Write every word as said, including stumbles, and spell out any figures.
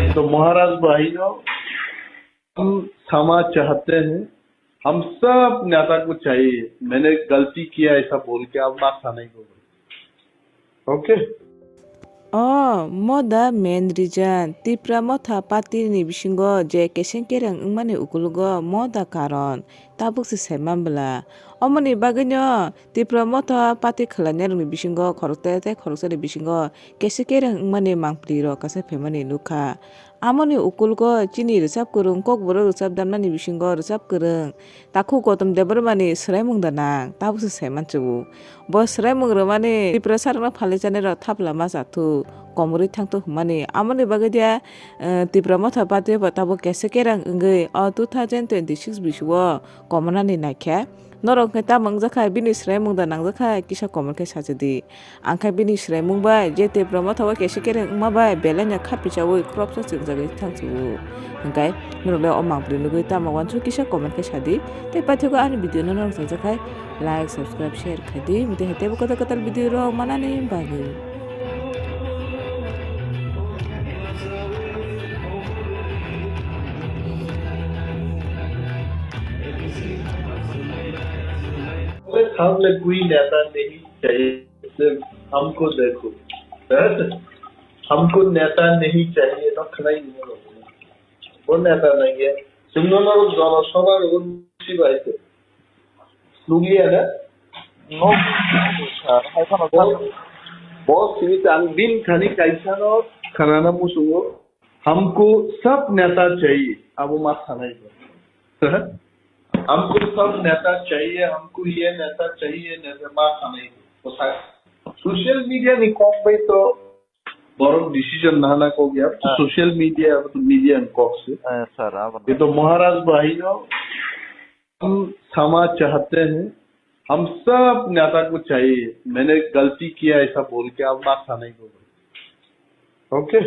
तो महाराज भाइयों, हम क्षमा चाहते हैं, हम सब नेता को चाहिए, मैंने गलती किया ऐसा बोल के आप माफ नहीं करो, okay? O moda main reason, Tipra Motha party ni bisingo je keseng kereng wngmani ukulugo moda karon, tabuk se saiman bwla. Omoni bagwino Tipra Motha party khwlainai rokni bisingo khoroksa tei khoroksani bisingo keseng kereng wngmani mangpli rok kasa phaimani nukha. Amoni ukulgo chini rwchap kwrwng kokborok rwchap damnani bisingo rwchap kwrwng takhuk Gautam Debbarmani swraimung da nang, tabukse saiman chubuk. Bo swraimung rwmani Tiprasarokno phalwi chanai rok thap lama chathuk, komorwi thangthuk hwnmani. Amoni bagwi dia, eh, Tipra Motha party bo tabuk kesa kerang wngwi o two thousand twenty-six bisio komonani naikhe. Norok hwnkhe tamo wngjakha, bini swraimung da nangjakha, kisa comment khe sajadi. Ang khe bini swraimung bai je Tipra Motha o kesa kereng wngma bai belai no khapichaui khoroksa chwngjagwi thangsu. Hwnkhe norok le o mangpili nugwi tamo wansuk kisa comment khe sadi. Tei paithago ani video no norok chajakha like, subscribe, share khaidi. Mute hai teibo kwtal kwtal video rok manani bagwi. सामने कोई नेता नहीं चाहिए, सिर्फ हमको देखो। हमको नेता नहीं चाहिए, तो खड़ा ही नहीं होगा। वो नेता नहीं है। तुम दोनों लोग जनसभा को उसी भाई से। Nukliya na? No, no, sir. Hai phano बहुत, बहुत सीमित। Ang bini thani kaisa no khanana muchungo, हमको सब नेता चाहिए, abo ma sanai bo. हमको सब नेता चाहिए, हमको ये नेता चाहिए, नेता ma sanai bo. Social media ni kok bai to borok decision nana kok ya. Ah. Social media, media ni kok se. Eh, sir, abo. Ye to Maharaj bhai no हम क्षमा चाहते हैं, हम सब नेता को चाहिए, मैंने गलती किया ऐसा बोल के आप माफ नहीं करो, ओके?